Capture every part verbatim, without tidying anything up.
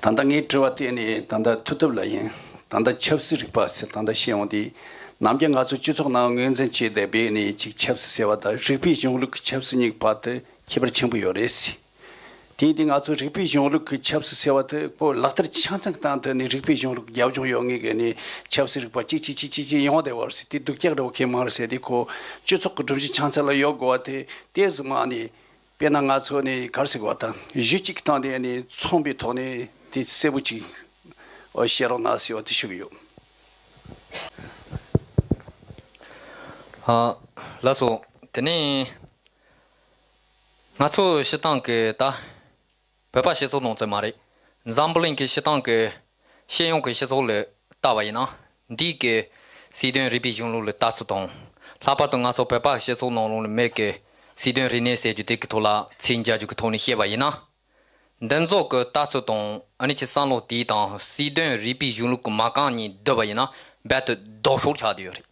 ད་ལྟ་ངའི་དྲི་བ་དེ་ནི་ད་ལྟ་ཐུག་ཐུབ་ལ་ཡིན། ད་ལྟ་ཆབ་སྲིད་རིག་པ་ཟེར་ད་ལྟ་བཤད་འོང་དུས། ནམ་རྒྱུན་ང་ཚོ་སྤྱི་ཚོགས་ནང་ངོས་འཛིན་བྱས་བསྡད་པའི་ནི་ཅིག་ཆབ་སྲིད་ཟེར་བ་དང་རིག་པའི་གཞུང་ལུགས་ཀྱི་ཆབ་སྲིད་གཉིས་ཀྱི་བར་དུ་ཁྱད་པར་ཆེན་པོ་ཡོད་རེད། དེ་ཡིན་དུས་ང་ཚོ་རིག་པའི་གཞུང་ལུགས་ཀྱི་ཆབ་སྲིད་ཟེར་བ་དེ་ཁོ་ལག་བསྟར་ཆ་ཚང་གི་སྟེང་དུ་ནི་རིག་པའི་གཞུང་ལུགས་རྒྱབ་ལྗོངས་ཡོད་ངེས་ཀྱི་ནི་ཆབ་སྲིད་རིག་པ་གཅིག་གཅིག་གཅིག་གཅིག་གཅིག་ཡོང་བསྡད་པ་རེད་ཟེར། དེ་སྡུག་ཅག་རེད་པ། ཁས་མང་རེད་ཟེར་དུས་ཁོ་སྤྱི་ཚོགས་ཀྱི་སྒྲོམ་གཞི་ཆ་ཚང་ལ་ཡོད་དགོས་པ་དེ་དེ་ཟིག་མ་ནི། དཔེར་ན་ང་ཚོ་ནི་ག་རེ་ཟེར་དགོས་པ་དང་གཞི་གཅིག་གི་སྟེང་ནས་ནི་ཚོང་པའི་ཐོག་ནས་དེ་གསལ་པོ་ཅིག་བཤད་རོགས་གནང་ཟེར་བ་དེ་ཞུ་གི་ཡོད། ཨ། ལགས་སོ། དེ་ནས་ང་ཚོ་སྤྱིར་བཏང་གི་ད་བོད་པ་སྤྱི་ཚོགས་ནང་ཙམ་མ་རེད། འཛམ་བུ་གླིང་གི་སྤྱིར་བཏང་གི་སྤྱི་ཡོངས་ཀྱི་སྤྱི་ཚོགས་ལ་བལྟ་བ་ཡིན་ན། འདིའི་གི་སྲིད་དོན་རིག་པའི་གཞུང་ལུགས་ལ་ལྟ་ཚུལ་དང་། ལྷག་པར་དུ་ང་ཚོ་བོད་པ་སྤྱི་ཚོགས་ནང་ལོགས་ལ་མི་གི་སྲིད་དོན་རིག་གནས་ཟེར་རྒྱུ་དེ་གི་ཐོག་ལ་ཚིག་མཇལ་རྒྱུ་གི་ཐོག་ནས་བཤད་པ་ཡིན་ན། འདི་ཚོ་གི་ལྟ་ཚུལ་དང་ཨ་ནི་ཅི་བསམ་བློ་དེ་དང་སྲིད་དོན་རིག་པའི་གཞུང་ལུགས་ཀྱི་མ་རྐང་གཉིས་བསྡུར་བ་ཡིན་ན་རྦད་དེ་ལྡོག་ཕྱོགས་ཆགས་བསྡད་ཡོད་རེད།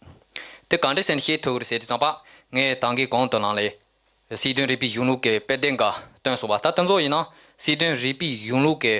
དེ་ག་འདྲ་ཟེར་ནས་བཤད་ཐུབ་ཀྱི་རེད་ཟེར་དུས་ཙམ་པ། ངས་ད་གིན་གོང་དུ་ནང་ལས་སྲིད་དོན་རིག་པའི་གཞུང་ལུགས་ཀྱི་དཔེ་དེབ་འགའ་བཏོན་སོང་བ། ད་དེ་ཚོ་ཡིན་ན་སྲིད་དོན་རིག་པའི་གཞུང་ལུགས་ཀྱི་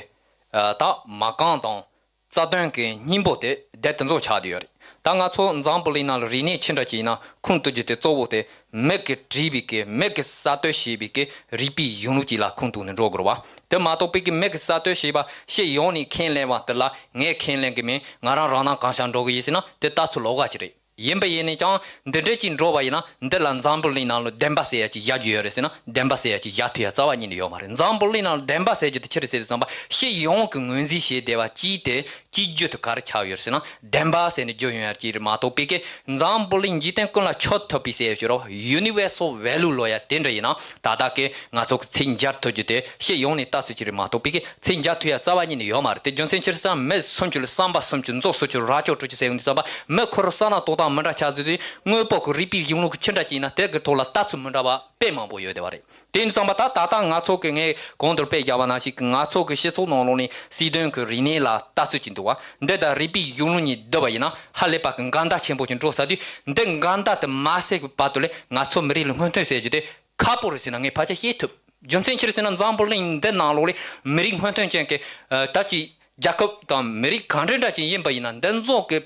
ད་མ་རྐང་དང་། རྩ་དོན་གྱི་སྙིང་པོ་དེ་དེ་དེ་ཚོ་ཆགས་བསྡད་ཡོད་རེད། ད་ང་ཚོ་འཛམ་བུ་གླིང་ནང་ལ་རིག་གནས་ཅི་འདྲ་ཅིག་ཡིན་ན་ཁུངས་གཏུག་རྒྱུ་དེ་གཙོ་བོ་དེ་མི་གིས་བྲིས་པའི་གི་མི་གིས་གསར་གཏོད་བྱས་པའི་གི་རིག་པའི་གཞུང་ལུགས་ཅིག་ལ་ཁུངས་གཏུག་ནས་འགྲོ་དགོས་རེད་བ། དེ་མ་གཏོགས་པའི་གི་མི་གིས་གསར་གཏོད་བྱས་པ་སྤྱི་ཡོངས་ནས་ཁས་ལེན་པ་དེ་ལ་ངས་ཁས་ལེན་གི་མིན། ང་རང་རང་སྣང་གང་ཤར་འགྲོ་གི་ཡིན་ཟེར་ན་དེ་ལྟ་ཚུལ་ལོགས་ཀ་ཅིག་རེད། ཡིན་པ་ཡིན་ནས་ཀྱང་འདི་འདྲ་ཅིག་འགྲོ་བ་ཡིན་ན་འདི་ལ་འཛམ་བུ་གླིང་ནང་ལ་བདེན་པ་ཟེར་ཡ་ཅིག་བཞག་རྒྱུ་ཡོད་རེད་ཟེར་ན་བདེན་པ་ཟེར་ཡ་ཅིག་བཞག་ཐུབ་ཡ་རྩ་བ་ཉིད་ནས་ཡོད་མ་རེད། འཛམ་བུ་གླིང་ནང་ལ་བདེན་པ་ཟེར་རྒྱུ་དེ་ཅི་རེད་ཟེར་དུས་ཙམ་པ་སྤྱི་ཡོངས་ཀྱི་ངོས་འཛིན་བྱས་བསྡད་པ་གཅིག་དེ་གཅིག་གྱུར་དུ་ག་རེ་ཆགས་ཡོད་རེད་ཟེར་ན་བདེན་པ་ཟེར་ནས་བརྗོད་ཡོང་ཡ་ཅིག་རེད་མ་གཏོགས་པའི་གི་འཛམ་བུ་གླིང་འཇིག་རྟེན་ཀུན་ལ་ཁྱབ་ཐུབ་པའི་ཟེར་ཡ་ཅིག་རོ། Universal Value ལབ་ཡ་དེ་འདྲ་ཡིན་ན་ད་ལྟ་གི་ང་ཚོ་གི་ཚིག་མཇལ་ཐུབ་རྒྱུ་དེ་སྤྱི་ཡོངས་ནས་ལྟ་ཚུལ་ཅིག་རེད་མ་གཏོགས་པའི་གི་ཚིག་མཇལ་ཐུབ་ཡ་རྩ་བ་ཉིད་ནས་ཡོད་མ་རེད། དེ་རྒྱུ་མཚན་ཅི་རེད་ཟེར་ན་མི་སུམ་ཅུ་ལ་བསམ་པ་སུམ་ཅུ་མཛོ་སུམ་ཅུ་རྭ་ཅོ་དྲུག་ཅུ་ཟེར་ཡོང་དུས་ཙམ་པ་མི་ཁོ་རང་བསམ་བློ་གཏོང་སྟངས་མི་འདྲ་ཆགས་ཚུལ་དེ། དངོས་པོ་གི་རིག་པའི་གཞུང་ལུགས་ཀྱི་ཅི་འདྲ་ཅིག་ཡིན་ན་དེ་གི་ཐོག་ལ་ལྟ་ཚུལ་མི་འདྲ་བ་དཔེ་མང་པོ་ཡོད་བསྡད་པ་རེད། དེ་ཡིན་དུས་ཙམ་པ་ད་ད་ལྟ་ང་ཚོ་གི་ངས་གོང་དུ་དཔེ་བཞག་པ་ནང་བཞིན་གི་ང་ཚོ་གི་སྤྱི་ཚོགས་ནང་ལོགས་ནས་སྲིད་དོན་གི་རིག་གནས་ལ་ལྟ་ཚུལ་ཅིག་འདུག་བ། འདི་དང་རིག་པའི་གཞུང་ལུགས་གཉིས་བསྡུར་བ་ཡིན་ན་ཧ་ལས་པ་གི་འགལ་ཟླ་ཆེན་པོ་ཅིག་འགྲོ་ཚར་དུས། འདི་འགལ་ཟླ་དེ་མ་སེལ་བའི་བར་དུ་ལས་ང་ཚོ་མི་རིགས་ལ་སྔོན་ཐོན་ཟེར་རྒྱུ་དེ་ཁག་པོ་རེད་ཟེར་ན་ངས་ཕལ་ཆེར་བཤད་ཐུབ། རྒྱུ་མཚན་ཅི་རེད་ཟེར་ན་འཛམ་བུ་གླིང་འདི་ནང་ལོགས་ལས་མི་རིགས་སྔོན་ཐོན་ཅན་གྱི་ད་ཅིག་རྒྱལ་ཁབ་དང་མི་རིགས་གང་འདྲ་འདྲ་ཅིག་ཡིན་པ་ཡིན་ན་འདི་ཚོ་གི་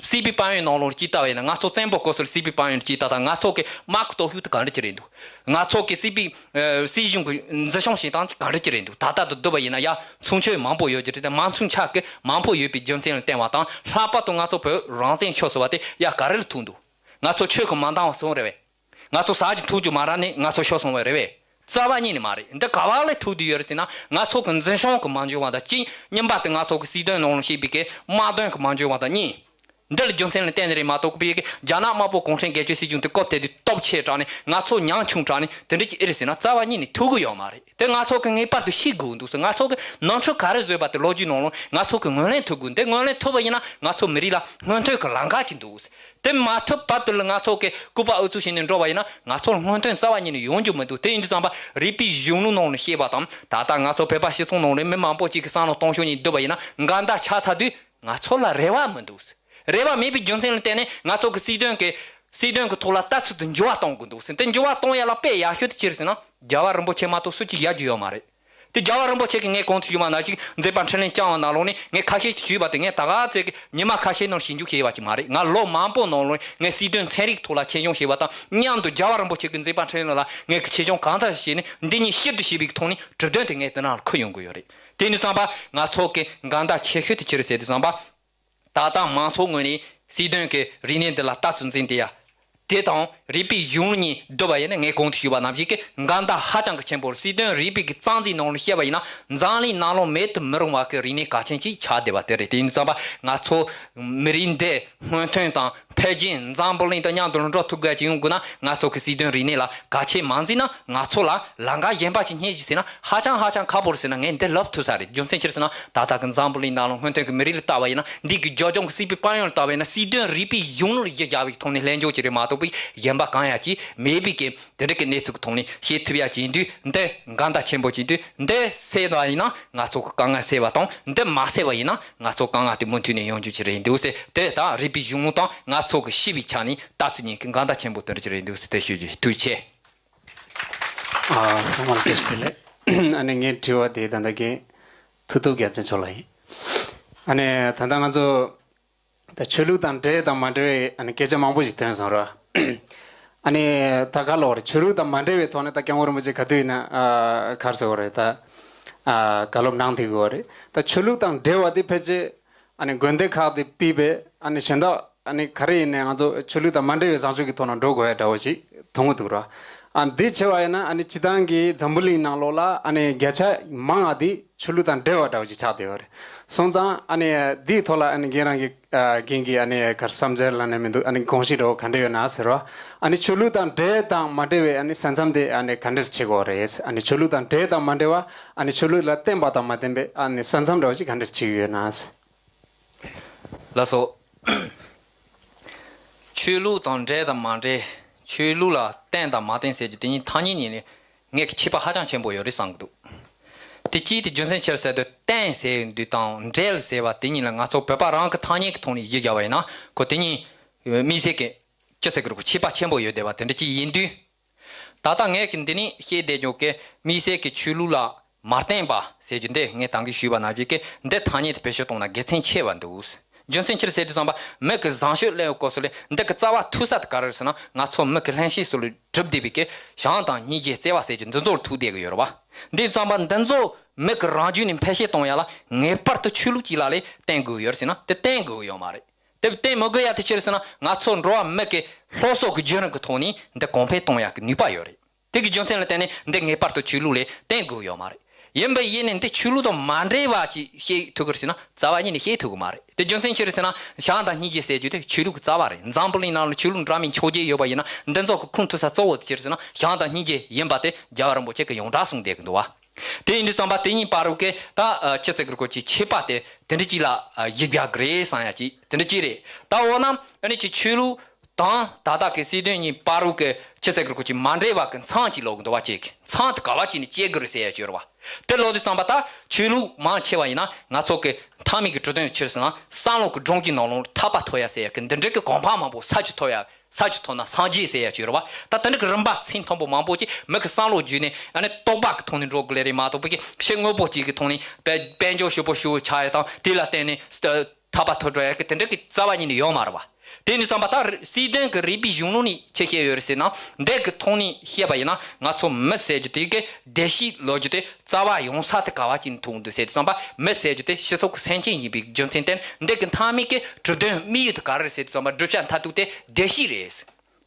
སྲིད་པའི་དཔལ་ཡོན་ནང་ལོགས་ལ་ཅིག་ལྟ་བ་ཡིན་ན། ང་ཚོ་བཙན་པོ་སྐབས་སུ་ལ་སྲིད་པའི་དཔལ་ཡོན་ལ་ཅིག་ལྟ་དང་། ང་ཚོ་གི་དམག་གི་སྟོབས་ཤུགས་དེ་ག་འདྲ་ཅིག་རེད་འདུག་ང་ཚོ་གི་སྲིད་པའི་ཨ་སྲིད་གཞུང་གི་འཛིན་སྐྱོང་བྱེད་སྟངས་དེ་ག་འདྲ་ཅིག་རེད་འདུག་ད་ལྟ་དུ་བསྡུར་བ་ཡིན་ན་ཡ་མཚུངས་ཆོས་མང་པོ་ཡོད་ཀྱི་རེད་དེ། མ་མཚུངས་ཆ་གི་མང་པོ་ཡོད་པའི་རྒྱུ་མཚན་ལ་བརྟེན་པ་དང་། ལྷག་པར་དུ་ང་ཚོ་བོད་རང་བཙན་ཤོར་སོང་བ་དེ་ཡ་ག་རེ་ལ་ཐུག་འདུག་ང་ཚོ་ཆོས་གི་མ་འདང་བ་སོང་རེད་བས། ང་ཚོ་ཟ་རྒྱུ་འཐུང་རྒྱུ་མ་རག་ནས་ང་ཚོ་ཤོར་སོང་བ་རེད་བས། རྩ་བ་ཉིད་ནས་མ་རེད། འདི་ག་བ་ལས་ཐུག་བསྡད་ཡོད་རེད་ཟེར་ན། ང་ཚོ་གི་འཛིན་སྐྱོང་གི་མ་འཇོན་པ་དང་གཅིག། གཉིས་པ་དེ་ང་ཚོ་གི་སྲིད་དོན་ནང་ལ་བཤད་པའི་གི་དམག་དོན་གི་མ་འཇོན་པ་དང་གཉིས། འདི་ལ་རྒྱུ་མཚན་ལ་བརྟེན་ནས་རེད་མ་གཏོགས་པའི་གི་རྒྱ་ནག་དམར་པོ་གུང་ཁྲན་སྒེར་གཅོད་སྲིད་གཞུང་དེ་སྐབས་དེ་དུས་སྟོབས་ཆེ་དྲགས་ནས་ང་ཚོ་ཉམ་ཆུང་དྲགས་ནས་དེ་འདྲ་ཅིག་ཨེ་རེད་ཟེར་ན་རྩ་བ་ཉིད་ནས་ཐུག་གི་ཡོད་མ་རེད། དེ་ང་ཚོ་གི་ངེས་པར་དུ་ཤེས་དགོས་འདུག་ཟེར། ང་ཚོ་གི་ནོར་འཁྲུལ་ག་རེ་བཟོས་པ་དེ་ལོ་རྒྱུས་ནང་ལ་ང་ཚོ་གི་ངོས་ལེན་ཐུབ་དགོས། འདི་ངོས་ལེན་ཐུབ་པ་ཡིན་ན་ང་ཚོ་མི་རིགས་ལ་སྔོན་ཐོན་གི་ལམ་ཁ་ཅིག་འདུག་ཟེར། དེ་མ་ཐུབ་བར་དུ་ལ་ང་ཚོ་གི་ལྐུགས་པ་ཨུ་ཚུགས་བྱས་ནས་འགྲོ་བ་ཡིན་ན་ང་ཚོར་སྔོན་ཐོན་རྩ་བ་ཉིད་ནས་ཡོང་རྒྱུ་མི་འདུག་དེ་ཡིན་དུས་ཙམ་པ་རིག་པའི་གཞུང་ལུགས་ནང་ལ་བཤད་པ་དང་། ད་ལྟ་ང་ཚོ་བོད་པ་སྤྱི་ཚོགས་ནང་ལ་མི་མང་པོ་ཅིག་གི་བསམ་བློ་གཏོང་ཕྱོགས་གཉིས་བསྡུར་བ་ཡིན་ན་འགལ་ཟླ་ཆགས་ཚར་དུས་ང་ཚོ་ལ་རེ་བ་མི་འདུག་ཟེར། རེ་བ་མེད་པའི་རྒྱུ་མཚན་ལ་བརྟེན་ནས་ང་ཚོ་གི་སྲིད་དོན་གི་སྲིད་དོན་གི་ཐོག་ལ་ལྟ་ཚུལ་དེ་འགྱུར་བ་གཏོང་དགོས་འདུག་ཟེར། དེ་འགྱུར་བ་གཏོང་ཡ་ལ་དཔེ་ཡག་ཤོས་དེ་ཅི་རེད་ཟེར་ན་རྒྱལ་བ་རིན་པོ་ཆེ་མ་གཏོགས་སུ་གཅིག་ཡར་རྒྱུག་ཡོད་མ་རེད། དེ་རྒྱལ་བ་རིན་པོ་ཆེ་གིས་ངས་གོང་དུ་ཞུས་པ་ནང་བཞིན་མཛད་པ་འཕྲིན་ལས་བསྐྱངས་པ་ནང་ལོགས་ནས་ངས་ཁ་ཤས་ཞུས་པ་དེ་ངས་ད་ག་ཚོད་ཀྱི་ཉི་མ་ཁ་ཤས་ནང་ཞིབ་འཇུག་བྱས་པ་ཅིག་མ་རེད། ང་ལོ་མང་པོ་ནང་ལོགས་ངས་སྲིད་དོན་ཚན་རིག་ཐོག་ལ་ཆེད་སྦྱོང་བྱས་པ་དང་མཉམ་དུ་རྒྱལ་བ་རིན་པོ་ཆེ་གི་མཛད་པ་འཕྲིན་ལས་ལ་ངས་ཀྱི་ཆེད་སྦྱོང་གང་ཙམ་ཞིག་བྱས་ནས་འདི་གཉིས་ཞིབ་ཏུ་ཞིབ་པའི་ཐོག་ནས་གྲུབ་དོན་དེ་ངས་དེ་ནང་ལ་འཁུར་ཡོང་གི་ཡོད་རེད། དེ་ནི་བསམ་པ་ང་ཚོ་གི་འགལ་ཟླ་ཆེ་ཤོས་དེ་ཅི་རེད་ཟེར་དུས་ཙམ་པ། ད་ལྟ་མང་ཚོགས་ངོས་ནས་སྲིད་དོན་གྱི་རིག་གནས་འདི་ལ་ལྟ་ཚུལ་འཛིན་དེ་ཡ། དེ་དང་རིག་པའི་གཞུང་ལུགས་གཉིས་བསྡུར་བ་ཡིན་ན་ངས་གོང་དུ་ཞུས་པ་ནང་བཞིན་གྱི་འགལ་ཟླ་ཧ་ཅང་གི་ཆེན་པོ་རེད། སྲིད་དོན་རིག་པའི་གི་རྩ་འཛིན་ནང་ལ་བཤད་པ་ཡིན་ན་འཛམ་གླིང་ནང་ལོགས་མེད་དུ་མི་རུང་བ་གི་རིག་གནས་གལ་ཆེན་ཞིག་ཆགས་བསྡད་པ་དེ་རེད། དེ་ཡིན་ཙམ་པ་ང་ཚོ་མི་རིགས་འདི་སྔོན་ཐོན་དང་འཕེལ་རྒྱས་འཛམ་བུ་གླིང་དང་མཉམ་དུ་འགྲོ་ཐུབ་དགོས་ཀྱི་ཡོང་དགོས་ན་ང་ཚོ་གི་སྲིད་དོན་རིག་གནས་ལ་གལ་ཆེ་མ་འཛིན་ན་ང་ཚོ་ལ་ལམ་ཁ་གཞན་པ་ཞིག་རྙེད་རྒྱུ་ཟེར་ན་ཧ་ཅང་ཧ་ཅང་ཁག་པོ་རེད་ཟེར་ན་ངས་འདི་ལབ་ཐུབ་ས་རེད། རྒྱུ་མཚན་ཅི་རེད་ཟེར་ན་ད་ལྟ་གི་འཛམ་བུ་གླིང་ནང་ལ་སྔོན་ཐོན་གྱི་མི་རིགས་ལ་ལྟ་བ་ཡིན་ན་འདི་གི་རྒྱབ་ལྗོངས་ཀྱི་སྲིད་པའི་དཔལ་ཡོན་ལ་ལྟ་བ་ཡིན་ན་སྲིད་དོན་རིག་པའི་གཞུང་ལུགས་ལ་གཞི་བཞག་པའི་ཐོག་ནས་ལྷན་འཇོག་ཅིག་རེད་མ་གཏོགས་པའི་གཞན་པ་གང་ཡང་ཅིག་མེད་པའི་གི་དེ་འདྲ་གི་གནས་ཚུལ་གྱི་ཐོག་ནས་བཤད་ཐུབ་ཡ་ཅིག་ཡིན་དུས་འདི་འགལ་ཟླ་ཆེན་པོ་ཅིག་འདུག་འདི་སེལ་བ་ཡིན་ན་ང་ཚོ་གི་དཀའ་ངལ་སེལ་བ་དང་འདི་མ་སེལ་བ་ཡིན་ན་ང་ཚོ་དཀའ་ངལ་དེ་མུ་མཐུད་ནས་ཡོང་རྒྱུ་ཅིག་རེད་འདུག་ཟེར། དེ་ད་རིག་པའི་གཞུང་ལུགས་དང་ང་ཚོ་གི་སྤྱི་པའི་ཆ་ནས་ལྟ་ཚུལ་གཉིས་ཀྱི་འགལ་ཟླ་ཆེན་པོ་དེ་འདྲ་ཅིག་རེད་འདུག་ཟེར་དེ་ཞུ་རྒྱུ། ཐུགས་རྗེ་ཆེ། ཨ། ཚང་མ་ལ་བཀྲ་ཤིས་བདེ་ལེགས། ཨ་ནི་ངའི་དྲི་བ་དེ་ད་ལྟ་གི་ ཐུབ་ཐུབ་རྒྱལ་མཚན་མཆོག་ལ་ཡིན། ཨ་ནི་ད་ལྟ་ང་ཚོ་ད་ཆོས་ལུགས་དང་འབྲེལ་དང་མ་འབྲེལ་བའི་ཨ་ནི་སྐད་ཆ་མང་པོ་ཞིག་ཐོན་སོང་ར། ཨ་ནི་ད་ག་ལོག་རེད། ཆོས་ལུགས་དང་མ་འབྲེལ་བའི་ཐོག་ནས་ད་སྐྱབས་མགོན་རིན་པོ་ཆེ་ག་དུས་ཡིན་ན་ཨ་ག་རེ་ཟེར་དགོས་རེད། ད་ཨ་བཀའ་སློབ་གནང་བསྡད་ཀྱི་ཡོད་རེད། ད་ཆོས་ལུགས་དང་འབྲེལ་བ་དེ་ཕལ་ཆེར་ཨ་ནི་དགོན་སྡེ་ཁག་དེ་ཕུད་པའི་ཨ་ནི་གཞན་དག་ཨ་ནི་ག་རེ་ཡིན་ནའི་ང་ཚོ་ཆོས་ལུགས་དང་མ་འབྲེལ་བའི་བཟང་སྤྱོད་ཀྱི་ཐོག་ནས་འགྲོ་དགོས་ཡ་འདྲ་བོ་ཞིག་མཐོང་གི་འདུག་ར། ཨ་འདི་བྱས་པ་ཡིན་ན་ཨ་ནི་སྤྱིར་བཏང་གི་འཛམ་བུ་གླིང་ནང་ལོགས་ལ་ཨ་ནི་བརྒྱ་ཆ་མང་བ་དེ་ཆོས་ལུགས་དང་འབྲེལ་བ་འདྲ་བོ་ཞིག་ཆགས་བསྡད་ཡོད་རེད། སོང་ཙང་ཨ་ནི་འདིའི་ཐོག་ལ་ཨ་ནི་རྒན་རང་གི་ཨ་རྒན་གྱི་ཨ་ནི་ག་རེ་བསམ་འཆར་ལབ་ན་མི་འདུག་ཨ་ནི་དགོངས་གཞི་འདྲ་བོ་ག་འདྲ་ཡོད་ན་ཟེར་བ། ཨ་ནི་ཆོས་ལུགས་དང་འབྲེལ་དང་མ་འབྲེལ་བའི་ཨ་ནི་ས་མཚམས་དེ་ཨ་ནི་ག་འདྲ་བྱེད་དགོས་རེད། ཨ་ནི་ཆོས་ལུགས་དང་འབྲེལ་དང་མ་འབྲེལ་བ་ཨ་ནི་ཆོས་ལུགས་ལ་བརྟེན་པ་དང་མ་བརྟེན་པའི་ཨ་ནི་ས་མཚམས་འདྲ་བོ་ཞིག་ག་འདྲ་བྱེད་ཀྱི་ཡོད་ན་ཟེར། ལགས་སོ། ཆོས་ལུགས་དང་འབྲེལ་དང་མ་འབྲེལ། ཆོས་ལུགས་ལ་བརྟེན་དང་མ་བརྟེན་ཟེར་རྒྱུ་དེ་གཉིས་ཐ་སྙད་གཉིས་ནི་ངས་ཀྱི་ཁྱད་པར་ཧ་ཅང་ཆེན་པོ་ཡོད་རེད་བསམ་གྱི་འདུག་དེ་གཅིག་དེ་རྒྱུ་མཚན་ཅི་རེད་ཟེར་དུས་བརྟེན་ཟེར་དུས་དང་འབྲེལ་ཟེར་བ་དེ་གཉིས་ལ་ང་ཚོ་བོད་པ་རང་གི་ཐ་སྙད་ཀྱི་ཐོག་ནས་གཞི་བཞག་པ་ཡིན་ན་ཁོ་དེ་གཉིས་དམིགས་བསལ་གྱི་ཅི་ཟེར་གྱི་རེད། ཁོ་ཁྱད་པར་ཆེན་པོ་ཡོད་བསྡད་པ་དེ་འདྲ་ཅིག་ཡིན་དུས། ད་ལྟ་ངས་ཀྱི་འདི་ནས་བཤད་བསྡད་ཀྱོག་གི་དམིགས་བསལ་གྱི་ཆོས་ལུགས་ལ་མ་བརྟེན་པ་ཟེར་རྒྱུ་འདི་ངས་ད་གིན་ཞུས་པ་ནང་བཞིན་གྱི་འདི་ཐ་སྙད་དེ་བེད་སྤྱོད་གཏོང་ན་དགེ་མཚན་ཆེ་བ་འདུག་རྒྱུ་མཚན་ཅི་རེད་ཟེར་དུས་ཙམ་པ་མི་གི་བཟང་སྤྱོད་གླེང་བའི་སྐབས་སུ་ལས་འདི་གི་རྩ་བ་ཐུག་ས་དེ་ག་རེ་རེད་ཟེར་ན། ང་ཚོ་མི་གི་ལྷན་སྐྱེས་སུ་ལས་གྲུབ་བསྡད་པའི་གི་བྱམས་དང་སྙིང་རྗེ་བརྩེ་བ་ཟེར་རྒྱུ་འདི་ཚོར་ཐུག་བསྡད་ཀྱི་ཡོད་རེད་བ། འདི་ཙམ་པ་འདི་ཚོ་མི་གི་རང་རྒྱུད་ནས་འཕེལ་ཤེས་གཏོང་ཡ་ལ་ངེས་པར་དུ་ཆོས་ལུགས་གཅིག་ལ་ལས་བརྟེན་དགོས་ཡོད་རེད་ཟེར་ན་དེ་བརྟེན་དགོས་ཡོད་མ་རེད། དེ་བརྟེན་མི་དགོས་ཡ་དེ་ཅི་རེད་ཟེར་ན། ང་ཚོ་འགྲོ་བ་མི་གི་སློབ་གསོ་གི་བརྒྱུད་རིམ་གི་ཐོག་ནས་འདི་གོང་འཕེལ་གཏོང་ཡ་གི་ནུས་པ་ཡོད་རེད། དེ་གི་རྒྱུ་མཚན་ལ་བརྟེན་ནས་འདི་ངེས་པར་དུ་ཆོས་ལུགས་ལས་བརྟེན་དགོས་ཡོད་མ་རེད། ཡིན་པ་ཡིན་ནའི་འདི་ཆོས་ལུགས་དང་མ་འབྲེལ་བ་ཅིག་བཤད་ཐུབ་ཀྱི་རེད་ཟེར་ན་རྩ་བ་ཉིད་ནས་བཤད་ཐུབ་ཀྱི་མ་རེད། དེ་རྒྱུ་མཚན་ཅི་རེད་ཟེར་ན་བྱམས་དང་སྙིང་རྗེ་ཟེར་རྒྱུ་དེ་ཆོས་ལུགས་ཀྱི་རྩ་བ་རེད། འཛམ་བུ་གླིང་ནང་ལ་ཆོས་ལུགས་འདྲ་མིན་ཆོས་བརྒྱད་ཡོད་པ་ཡིན་ན་འདི་ཚོ་གི་ཁུངས་ཐུག་ས་གཙོ་བོ་དེ་ཅི་རེད་ཟེར་ན་བྱམས་དང་སྙིང་རྗེ་ཡིན་པ་དེ་རྒྱལ་བ་རིན་པོ་ཆེ་གི་ཡོངས་གྲགས་གསུངས་བསྡད་ཀྱི་འདུག་བ། དེ་ཡིན་དུས་ཙམ་པ་དེ་གཉིས་བར་དུ་གི་ད་ཅི་ཟེར་དགོས་རེད། ཁོ་ཅིག་ཁྱད་པར་དེ་དེ་འདྲ་ཅིག་ལ་གཞི་རྒྱག་གི་རེད་བསམ་ཡ་ཅིག་དེ་འདྲ་ཅིག་རེད། ད་འོ་ན་ཨ་ནི་ཅིག་ཆོས་ལུགས་དང་ད་ལྟ་གི་སྲིད་དོན་གཉིས་བར་དུ་གི་ཅི་ཟེར་དགོས་རེད། ཁོ་ཅིག་མ་འབྲེལ་བ་གི་མཚམས་ཅིག་ལོག་གི་འདུག་བ། ཅིག་མཚམས་དེ་ག་བ་ཅིག་ནས་བཅད་དགོས་རེད་ཟེར་ཡ་ཅིག་ཡོད་རེད་བ། དེ་ལོག་དུས་ཙམ་པ་ད་ཆོས་ལུགས་མང་ཆེ་བ་ཡིན་ན་ང་ཚོ་གི་མཐའ་མའི་གི་གྲུབ་དོན་ཆི་རེད་ཟེར་ན་བསམ་བློ་གི་སྒྲོམ་གྱི་ནང་ལོགས་ཐར་པ་ཐོབ་ཡ་ཟེར་ཡ་གི་འདི་འདྲ་གི་གོ་འཕང་མང་པོ་ས་བཅུ་ཐོབ་ཡ། ས་བཅུ་ཐོབ་ན་སངས་རྒྱས་ཟེར་ཡ་ཅིག་ཡོད་རེད་བ། ད་དེ་འདྲ་གི་རིམ་པ་ཚད་མཐོན་པོ་མང་པོ་ཅིག་མི་གི་བསམ་བློ་བརྒྱུད་ནས་ཨ་ནི་རྟོག་པ་གི་ཐོག་ནས་འགྲོ་དགོས་ལེ་རེད་མ་གཏོགས་པ་གི་ཤེས་དངོས་པོ་ཅིག་གི་ཐོག་ནས་དཔལ་དཔལ་འབྱོར་ཞེ་པོ་ཞེ་པོ་ཆགས་ཡ་དང་དེ་ལ་བརྟེན་ནས་ཐར་པ་ཐོབ་འགྲོ་ཡ་གི་དེ་འདྲ་གི་རྩ་བ་ཉིད་ནས་ཡོད་མ་རེད་བ། དེ་ནས་བསམ་པ་ད་སྲིད་དོན་གི་རིག་པའི་གཞུང་ལུགས་ནས་ཆི་བཤད་ཡོད་རེད་ཟེར་ན། འདི་གི་ཐོག་ནས་བཤད་པ་ཡིན་ན་ང་ཚོ་མི་ཟེར་རྒྱུ་དེ་གི་བདེ་སྐྱིད་ལོ་རྒྱུས་དེ་རྩ་བ་ཡོང་ས་དེ་ག་བ་ཅིག་ནས་ཐུག་འདུག་ཟེར་དུས་ཙམ་པ་མི་ཟེར་རྒྱུ་དེ་སྤྱི་ཚོགས་ཀྱི་སེམས་ཅན་ཡིན་པའི་རྒྱུ་མཚན་བརྟེན་འདི་གི་མཐའ་མའི་གི་གྲུབ་དོན་དམིགས་ཡུལ་དེ་ག་རེ་རེད་ཟེར་དུས་ཙམ་པ་བསྒྲུབ་བྱ་མཐར་ཐུག་དེ་བདེ་སྐྱིད་རེད།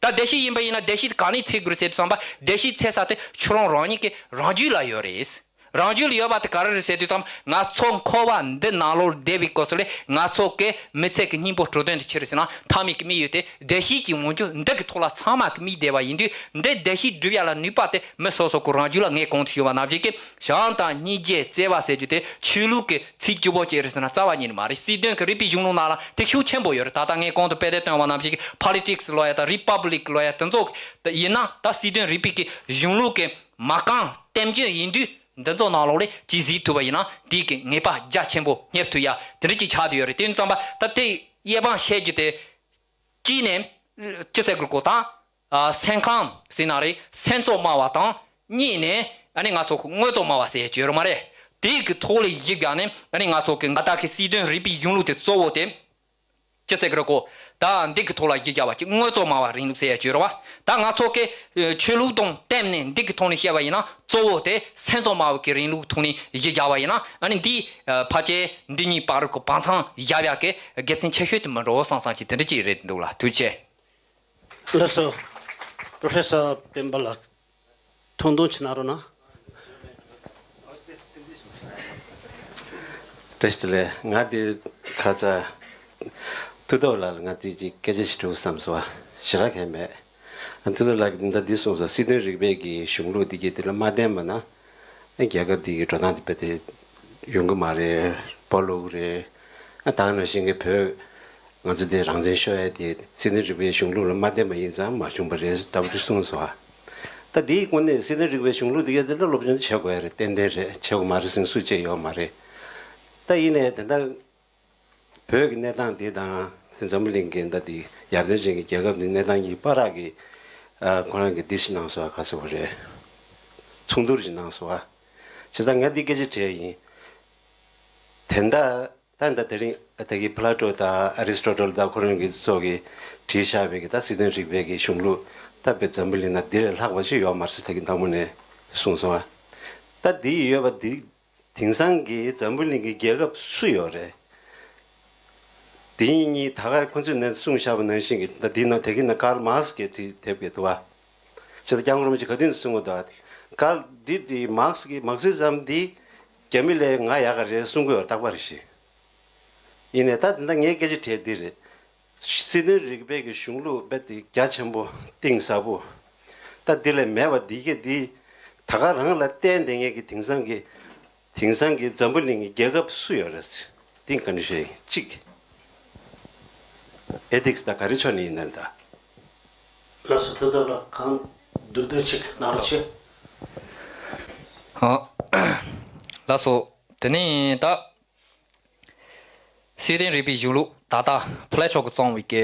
ད་བདེ་སྐྱིད་ཡིན་པ་ཡིན་ན་བདེ་སྐྱིད་ག་ནས་འཚོལ་དགོས་རེད་ཟེར་དུས་ཙམ་པ་བདེ་སྐྱིད་འཚོལ་ས་དེ་ཁྱོད་རང་རང་ཉིད་ཀྱི་རང་རྒྱུད་ལ་ཡོད་རེད། རང་རྒྱུད་ལ་ཡོད་པ་དེ་ག་རེ་རེད་ཟེར་དུས་ཙམ་ང་ཚོ་འཁོར་བ་འདི་ནང་ལོགས་བསྡད་པའི་སྐབས་སུ་ལས་ང་ཚོ་གི་མི་ཚེ་གི་སྙིང་པོ་གྲུབ་དོན་དེ་ཆི་རེད་ཟེར་ན་མཐའ་མའི་གི་དམིགས་ཡུལ་དེ་བདེ་སྐྱིད་ཀྱི་འོང་རྒྱུ་འདི་གི་ཐོག་ལ་ཚང་མ་གི་དམིགས་བསྡད་པ་ཡིན་དུས་འདི་བདེ་སྐྱིད་སྒྲུབ་ཡ་ལ་ནུས་པ་དེ་མི་སོ་སོ་གི་རང་རྒྱུད་ལ་ངས་གོང་དུ་ཞུས་པ་ནང་བཞིན་གི་བྱམས་དང་སྙིང་རྗེ་བརྩེ་བ་ཟེར་རྒྱུ་དེ་ཆོས་ལུགས་ཀྱི་ཚིག་གཅིག་པོ་ཅིག་རེད་ཟེར་ན་རྩ་བ་ཉིད་ནས་མ་རེད། སྲིད་དོན་གྱི་རིག་པའི་གཞུང་ལུགས་ནང་ལ་དེ་ཤུགས་ཆེན་པོ་ཡོད་རེད། ད་ལྟ་ངས་གོང་དུ་དཔེ་དེབ་བཏོན་པ་ནང་བཞིན་གྱི་ཕོ་ལི་ཊིག་སི་ལབ་ཡ་དང་རི་པབ་ལིག་ལབ་ཡ་དེ་ཚོ་ཡིན་ན་ད་སྲིད་དོན་རིག་པའི་གི་གཞུང་ལུགས་ཀྱི་མ་རྐང་བསྟན་བཅོས་ཡིན་དུས་འདི་ཚོ་ནང་ལོགས་ལས་ཅིག་གཟིགས་ཐུབ་པ་ཡིན་ན་དེའི་གི་ངེས་པ་རྒྱ་ཆེན་པོ་རྙེད་ཐུབ་ཡ་དེ་འདྲ་ཅིག་ཆགས་བསྡད་ཡོད་རེད། དེ་ཡིན་ཙམ་པ་ད་དེ་དབྱེ་བ་བཤད་རྒྱུ་དེ་གཅིག་ནས་ཅི་ཟེར་དགོས་གོ་ད། ཨ། སེམས་ཁམས་ཟེར་ན་རེད། སེམས་ཚོར་སྨྲ་བ་དང་། གཉིས་ནས་ཨ་ནི་ང་ཚོ་གི་དངོས་གཙོ་སྨྲ་བ་ཟེར་ཡས་ཅིག་ཡོད་རེད་མ་རེད། དེའི་གི་ཐོག་ལ་གཞི་བཞག་ནས་ཨ་ནི་ང་ཚོ་གི་ང་དག་གི་སྲིད་དོན་རིག་པའི་གཞུང་ལུགས་དེ་གཙོ་བོ་དེ་ཅི་ཟེར་གི་རེད་གོ། ད་འདི་གི་ཐོག་ལ་གཞི་བཞག་པ་ཅིག་དངོས་གཙོ་སྨྲ་བ་རིང་ལུགས་ཟེར་ཡས་ཅིག་ཡོད་རེད་བ། ད་ང་ཚོ་གི་ཆོས་ལུགས་དང་བསྟུན་ནས་འདི་གི་ཐོག་ནས་བཤད་པ་ཡིན་ན་གཙོ་བོ་དེ་སེམས་ཚོར་སྨྲ་བ་གི་རིང་ལུགས་ཐོག་ནས་གཞི་བཞག་པ་ཡིན་ན་ཨ་ནི་འདི་ཕལ་ཆེར་འདི་གཉིས་བར་གི་བར་མཚམས་བཞག་ཡག་གི་དགེ་མཚན་ཆེ་ཤོས་དེ་མི་འགྲོ་བསམ་བསམ་ཞིག་དེ་འདྲ་ཅིག་རེད་འདུག་ལ། ཐུགས་རྗེ་ཆེ། ལགས་སོ། པྲོ་ཕེ་སར་སྤེན་པ་ལགས། ཐུང་ཐུང་ཅིག་གནང་རོགས་གནང་། བཀྲ་ཤིས་བདེ་ལེགས། ང་དེ་ཁ་ཚ་མཐུ་སྟོབས་ལགས་ལ་ང་དེ་ཅིག་སྐད་ཆ་ཞིག་དྲི་བསམ་སོང་བ། ཞེ་དྲག་གང་མེད། མཐུ་སྟོབས་ལགས་ཀྱིས་ད་འདི་གསུངས་སོང་། སྲིད་དོན་རིག་པའི་གི་གཞུང་ལུགས་འདི་གྱིས་དེ་ལ་མ་བརྟེན་པ་ན་རྒྱལ་ཁབ་འདི་གི་འགྲོ་སྟངས་དེ་དཔེ་དེ་ཡོང་གི་མ་རེད། སྤོ་ལོ་རེད། ཨ། ད་ག་ནང་བཞིན་གྱི་བོད་ང་ཚོ་འདི་རང་བཙན་ཤོར་ཡ་དེ་སྲིད་དོན་རིག་པའི་གཞུང་ལུགས་ལ་མ་བརྟེན་པ་ཡིན་ཙང་མ་བྱུང་བ་རེད་འདྲ་པོ་ཅིག་གསུངས་སོང་ཨ། ད་འདིའི་སྒོ་ནས་སྲིད་དོན་རིག་པའི་གཞུང་ལུགས་འདི་ག་དེ་ལ་སློབ་སྦྱོང་བྱེད་དགོས་ཡ་རེད། ཏན་ཏན་རེད། བྱེད་དགོས་མ་རེད་ཟེར་མཁན་སུ་གཅིག་ཡོད་མ་རེད། ད་ཡིན་ནའི་དེ་འདྲ་བོད་ཀྱི་གནས་སྟངས་འདི་དང་དེ་འཛམ་བུ་གླིང་གི་ད་འདི་ཡར་ཐོན་ཅན་གྱི་རྒྱལ་ཁབ་འདི་གནས་སྟངས་གཉིས་བར་གྱི་ཨ། ཁོ་རང་གི་འདི་ཞིག་གནང་སོང་ཨ། ག་ཟེར་བ་རེད། མཚུངས་བསྡུར་ཞིག་གནང་སོང་ཨ། བྱས་ཙང་ང་འདི་སྐད་ཆ་དྲིས་ཡ་ཡིན། དེ་འདྲ་ད་ད་དེ་རིང་ད་གི་པ་ལ་ཊོ་དང་ཨ་རི་སི་ཊོ་ཊལ་དང་ཁོ་རང་གི་ཚོ་གི་བྲིས་བཞག་པའི་གི་ད་སྲིད་དོན་རིག་པའི་གི་གཞུང་ལུགས་ད་དཔེ་འཛམ་བུ་གླིང་ན་འདི་ལས་ལྷག་པ་ཅིག་ཡོད་མ་རེད་ཟེར་ད་གི་མདང་དགོང་ནས་གསུངས་སོང་ཨ། ད་འདི་ཡོད་པ་འདི་དེང་སང་གི་འཛམ་བུ་གླིང་གི་རྒྱལ་ཁབ་སུ་ཡོད་རེད། དེ་གཉིས་ད་ག་ཁོ་ཚོས་ནས་གསུངས་བཞག་པ་ནང་བཞིན་གྱི་ད་འདི་ན་དེ་གི་ན་ཀརལ་མཱག་སི་གི་དེ་དེབ་གི་འདུག་བ། ཅི་ད་སྐྱབས་མགོན་རིན་པོ་ཆེ་ག་དུས་གསུང་གི་འདུག་བ། ཀརལ་འདི་འདི་མཱག་སི་གི་མཱག་སི་ཛམ་འདི་རྒྱ་མི་ལས་ང་ཡག་ག་རེད་གསུང་གི་ཡོད་རྟག་པ་རེད་ཤི། ཡིན་ནའི་ད་དེ་འདྲ་ངའི་སྐད་ཆ་དྲིས་འདི་རེད། སྲིད་དོན་རིག་པའི་གི་གཞུང་ལུགས་རྦད་དེ་རྒྱ་ཆེན་པོ་གཏིང་ཟབ་པོ། ད་འདི་ལས་མེད་པ་འདི་གི་འདི་ད་ག་རང་ལ་བརྟེན་བསྡད་མཁན་གྱི་དེང་སང་གི་དེང་སང་གི་འཛམ་བུ་གླིང་གི་རྒྱལ་ཁབ་སུ་ཡོད་རེད། འདི་ག་འདྲ་ཞིག་གཅིག་ཨེ་ཐིག་སི་དང་ག་རེ་ཕྱོགས་ནས་ཡིན་ན་ད། ལགས་སོ། དེ་ལྟར་ལ་གང་འདུག་འདོད་ཅིག་གནང་རོགས་བྱེད། ཨ། ལགས་སོ། དེ་ནས་ད། སྲིད་དོན་རིག་པའི་གཞུང་ལུགས་ད་ལྟ་ཕ་ལེ་ཆོ་གིས་བརྩམས་པའི་གི་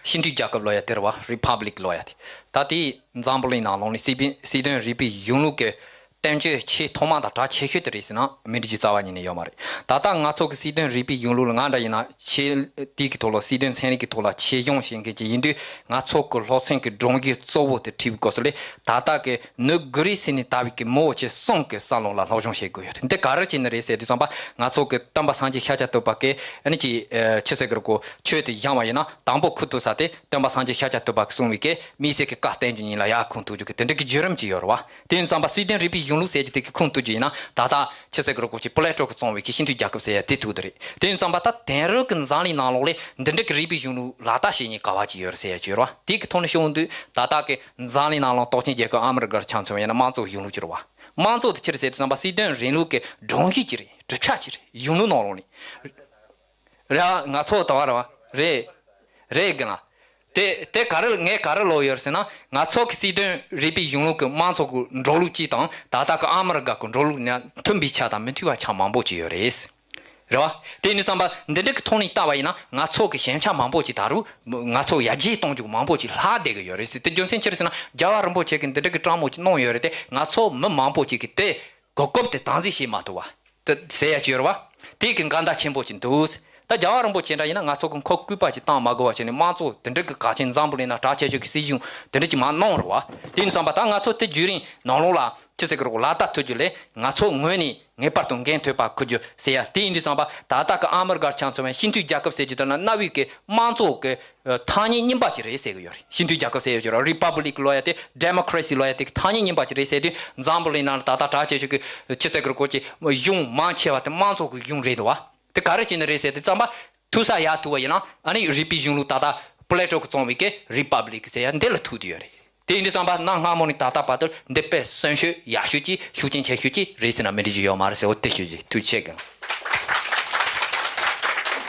སྤྱི་མཐུན་རྒྱལ་ཁབ་ལབ་ཡ་དེ་རེད་བ། རི་ཕབ་ལིག་ལབ་ཡ་དེ། ད་དེའི་འཛམ་བུ་གླིང་ནང་ལོགས་ནས་སྲིད་དོན་སྲིད་དོན་རིག་པའི་གཞུང་ལུགས་ཀྱི་བསྟན་བཅོས་ཆེས་ཐོག་མ་དང་གྲགས་ཆེ་ཤོས་དེ་རེད་ཟེར་ན་མི་འགྲིག་རྒྱུ་རྩ་བ་ཉིད་ནས་ཡོད་མ་རེད། ད་ལྟ་ང་ཚོ་གི་སྲིད་དོན་རིག་པའི་གཞུང་ལུགས་ལ་ང་འདྲ་ཡིན་ན་ཆེས་དེའི་གི་ཐོག་ལ་སྲིད་དོན་ཚན་རིག་གི་ཐོག་ལ་ཆེད་སྦྱོང་བྱེད་མཁན་ཅིག་ཡིན་དུས་ང་ཚོ་གི་སློབ་ཚན་གི་སྒྲོམ་གཞི་གཙོ་བོ་དེ་ཁྲིད་པའི་སྐབས་སུ་ལས་ད་ལྟ་གི་ནུབ་གྷི་རི་སི་ནས་དར་བའི་གི་མི་བོ་ཆེ་གསུམ་གི་བསམ་བློ་ལ་སློབ་སྦྱོང་བྱེད་དགོས་ཡོད་རེད། འདི་ག་རེ་བྱས་ནི་རེད་ཟེར་དུས་ཙམ་པ་ང་ཚོ་གི་སྟོན་པ་སངས་རྒྱས་ཤཱཀྱ་ཐུབ་པ་གི་ཨ་ནི་ཅི་ཆི་ཟེར་གི་རེད་གོ། ཆོས་དེ་སྦྱངས་པ་ཡིན་ན་དང་པོ་ཁུ་ཐུག་ས་དེ་སྟོན་པ་སངས་རྒྱས་ཤཱཀྱ་ཐུབ་པ་གིས་གསུངས་པའི་གི་དམིགས་བསལ་གྱི་བཀའ་བསྟན་རྒྱུ་ཉིད་ལ་ཡར་ཁུངས་གཏུགས་རྒྱུ་གི་དེ་འདྲ་གི་བརྒྱུད་རིམ་ཅིག་ཡོད་རེད་བ། དེ་ཡིན་ཙམ་པ་སྲིད་དོན་རིག་པའི་གཞུང་ལུགས་ཟེར་རྒྱུ་དེ་གི་ཁུངས་གཏུགས་རྒྱུ་ཡིན་ན་ད་ལྟ་ཆི་ཟེར་གི་རེད་གོ་ཅིག་པ་ལེ་ཊོ་གིས་བརྩམས་པའི་གི་སྤྱི་མཐུན་རྒྱལ་ཁབ་ཟེར་ཡ་དེ་ཐུག་དེ་རེད། དེ་ཡིན་ཙམ་པ་ད་དེང་རབས་ཀྱི་འཛམ་གླིང་ནང་ལོགས་ལས་འདི་འདྲ་གི་རིག་པའི་གཞུང་ལུགས་ལག་བསྟར་བྱེད་མཁན་ག་བ་ཅིག་ཡོད་རེད་ཟེར་ཡ་ཅིག་ཡོད་རེད་བ། དེ་གི་ཐོག་ནས་ཤོད་དུས་ད་ལྟ་གི་འཛམ་གླིང་ནང་ལོགས་སྟོབས་ཆེན་རྒྱལ་ཁབ་ཨ་མི་རི་ཀར་ཆ་མཚོན་པ་ཡིན་ན་དམངས་གཙོ་གཞུང་ལུགས་ཅིག་རེད་བ། དམངས་གཙོ་དེ་ཆི་རེད་ཟེར་དུས་ཙམ་པ་སྲིད་དོན་རིང་ལུགས་ཀྱི་སྒྲོམ་གཞི་ཅིག་རེད། གྲུབ་ཆ་ཅིག་རེད། གཞུང་ལུགས་ནང་ལོགས་ནས་རེད་བ། ང་ཚོ་ད་བར་བ་རེད། རེད་གི་ལ། དེ་དེ་ག་རེ་ངས་ག་རེ་ལབ་ཡོད་ཟེར་ན་ང་ཚོ་གི་སྲིད་དོན་རིག་པའི་གཞུང་ལུགས་ཀྱི་དམངས་གཙོ་གི་འགྲོ་ལུགས་གཅིག་དང་ད་ལྟ་གི་ཨ་མི་རི་ཀ་གི་འགྲོ་ལུགས་ནང་མཐུན་པའི་ཆ་དང་མི་མཐུན་པའི་ཆ་མང་པོ་ཅིག་ཡོད་རེད། རེད་བ། དེ་ཡིན་དུས་ཙམ་པ་འདི་འདྲ་གི་ཐོག་ནས་བལྟས་པ་ཡིན་ན་ང་ཚོ་གི་ཞན་ཆ་མང་པོ་ཅིག་ད་རུང་ང་ཚོ་ཡར་རྒྱས་གཏོང་རྒྱུ་མང་པོ་ཅིག་ལྷག་བསྡད་གི་ཡོད་རེད་ཟེར། དེ་རྒྱུ་མཚན་ཅི་རེད་ཟེར་ན་རྒྱལ་བ་རིན་པོ་ཆེ་གིས་འདི་འདྲ་གི་སྤྲང་མོ་ཅིག་གནང་ཡོད་རེད་དེ་ང་ཚོ་མི་མང་པོ་ཅིག་གིས་དེ་གོ་སྐབས་དེ་དམ་འཛིན་བྱེད་མ་ཐུབ་བ། དེ་ཟེར་ཡ་ཅིག་ཡོད་རེད་བ། དེ་གི་འགལ་ཟླ་ཆེན་པོ་ཅིག་འདུག་ད་རྒྱལ་བ་རིན་པོ་ཆེ་འདྲ་ཡིན་ན་ང་ཚོ་གི་མཁོ་སྐུད་པ་ཅིག་བཏང་མ་དགོས་པ་བྱས་ནས་དམངས་གཙོ་དེ་འདྲ་གི་གལ་ཆེན་འཛམ་བུ་གླིང་ན་གྲགས་ཆེ་ཤོས་ཀྱི་སྲིད་གཞུང་དེ་འདྲ་ཅིག་མར་གནང་རེད་བ། དེ་ཡིན་ཙམ་པ་ད་ང་ཚོ་དེ་བརྒྱུད་རིམ་ནང་ལོགས་ལ་ཅི་ཟེར་གི་རེད་གོ་ལག་བསྟར་ཐུབ་རྒྱུ་ལས་ང་ཚོ་ངོས་ནས་ངེས་པར་དུ་འགན་ཐོས་པ་འཁུར་རྒྱུ་ཟེར་ཡ་དེ་ཡིན་དུས་ཙམ་པ་ད་ལྟ་གི་ཨ་མི་རི་ཀར་ཆ་མཚོན་པའི་སྤྱི་མཐུན་རྒྱལ་ཁབ་ཟེར་རྒྱུ་དེ་ལ་གནའ་བོའི་གི་དམངས་གཙོ་གི་ཐ་སྙད་རྙིང་པ་ཅིག་རེད་ཟེར་གི་ཡོད་རེད། སྤྱི་མཐུན་རྒྱལ་ཁབ་ཟེར་ཡོད་ཀྱི་རེད། རི་པབ་ལིག་ལབ་ཡ་དེ་ཌེ་མོ་ཀ་རེ་སི་ལབ་ཡ་དེ་གི་ཐ་སྙད་རྙིང་པ་ཅིག་རེད་ཟེར་དུས་འཛམ་བུ་གླིང་ནང་ལ་ད་ལྟ་གྲགས་ཆེ་ཤོས་ཀྱི་ཅི་ཟེར་གི་རེད་གོ་ཅི་གཞུང་མང་ཆེ་བ་དེ་དམངས་གཙོ་གི་གཞུང་རེད་འདུག་བ། དེ་ག་རེ་བྱས་ནས་རེད་ཟེར་དུས་ཙམ་པ་ཐུག་ས་ཡར་ཐུག་པ་ཡིན་ན་ཨ་ནི་རིག་པའི་གཞུང་ལུགས་ད་ལྟ་པ་ལེ་ཊོ་གིས་བརྩམས་པའི་གི་རི་པབ་ལིག་ཟེར་ཡ་འདི་ལ་ཐུག་བསྡད་ཡོད་རེད། དེ་ཡིན་དུས་ཙམ་པ་གནའ་སྔ་མོ་ནས་ད་ལྟ་བར་དུ་འདི་དཔེ་གསོན་ཤོས་ཡག་ཤོས་ཀྱི་ཤུགས་རྐྱེན་ཆེ་ཤོས་ཀྱི་རེད་ཟེར་ན་མི་འགྲིག་རྒྱུ་ཡོད་མ་རེད་ཟེར། འོ་དེ་ཞུ་རྒྱུ། ཐུགས་རྗེ་ཆེ་གི།